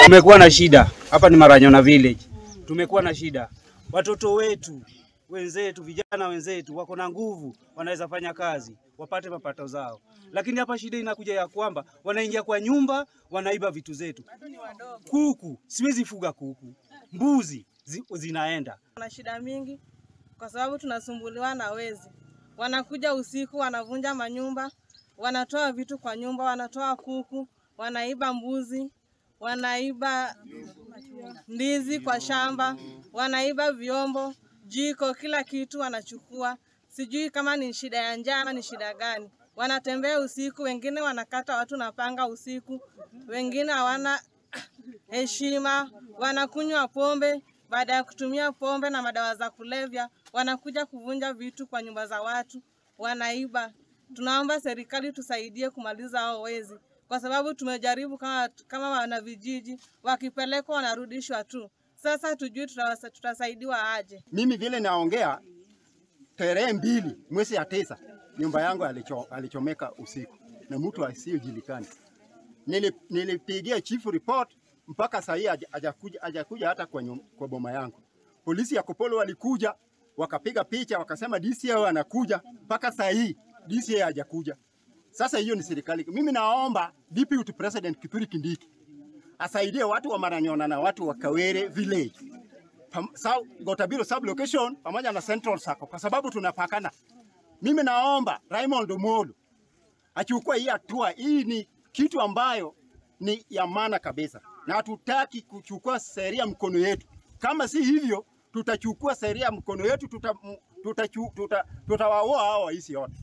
Tumekuwa na shida hapa, ni Maranyona village. Tumekuwa na shida, watoto wetu wenzetu, vijana wenzetu wako na nguvu, wanaweza fanya kazi wapate mapato zao, lakini hapa shida inakuja ya kwamba wanaingia kwa nyumba, wanaiba vitu zetu. Kuku, siwezi fuga kuku, mbuzi zinaenda. Kuna shida mingi kwa sababu tunasumbuliwa na wezi. Wanakuja usiku, wanavunja manyumba, wanatoa vitu kwa nyumba, wanatoa kuku, wanaiba mbuzi, wanaiba ndizi kwa shamba, wanaiba vyombo, jiko, kila kitu wanachukua. Sijui kama ni shida ya njaa ama ni shida gani. Wanatembea usiku, wengine wanakata watu na panga usiku, wengine hawana heshima, wanakunywa pombe. Baada ya kutumia pombe na madawa za kulevya, wanakuja kuvunja vitu kwa nyumba za watu, wanaiba. Tunaomba serikali tusaidie kumaliza hao wezi, kwa sababu tumejaribu kama wanavijiji, wakipelekwa wanarudishwa tu. Sasa tujui tutasaidiwa aje. Mimi vile naongea, tarehe 2 mwezi ya 9 nyumba yangu alichomeka usiku na mtu asiyejulikana. Nilipigia chief report, mpaka saa hii hajakuja hata kwa boma yangu. Polisi ya Kopolo walikuja wakapiga picha wakasema DCI anakuja, mpaka saa hii DCI hajakuja. Sasa hiyo ni serikali. Mimi naomba Deputy President Kithure Kindiki asaidie watu wa Maranyona na watu wa Kawere village, Gotabiro sub location pamoja na Central Sacco, kwa sababu tunapakana. Mimi naomba Raymond Omolo achukue hii hatua. Hii ni kitu ambayo ni ya maana kabisa, na hatutaki kuchukua sheria mkono yetu. Kama si hivyo, tutachukua sheria mkono yetu, tutawaua hao waizi wote.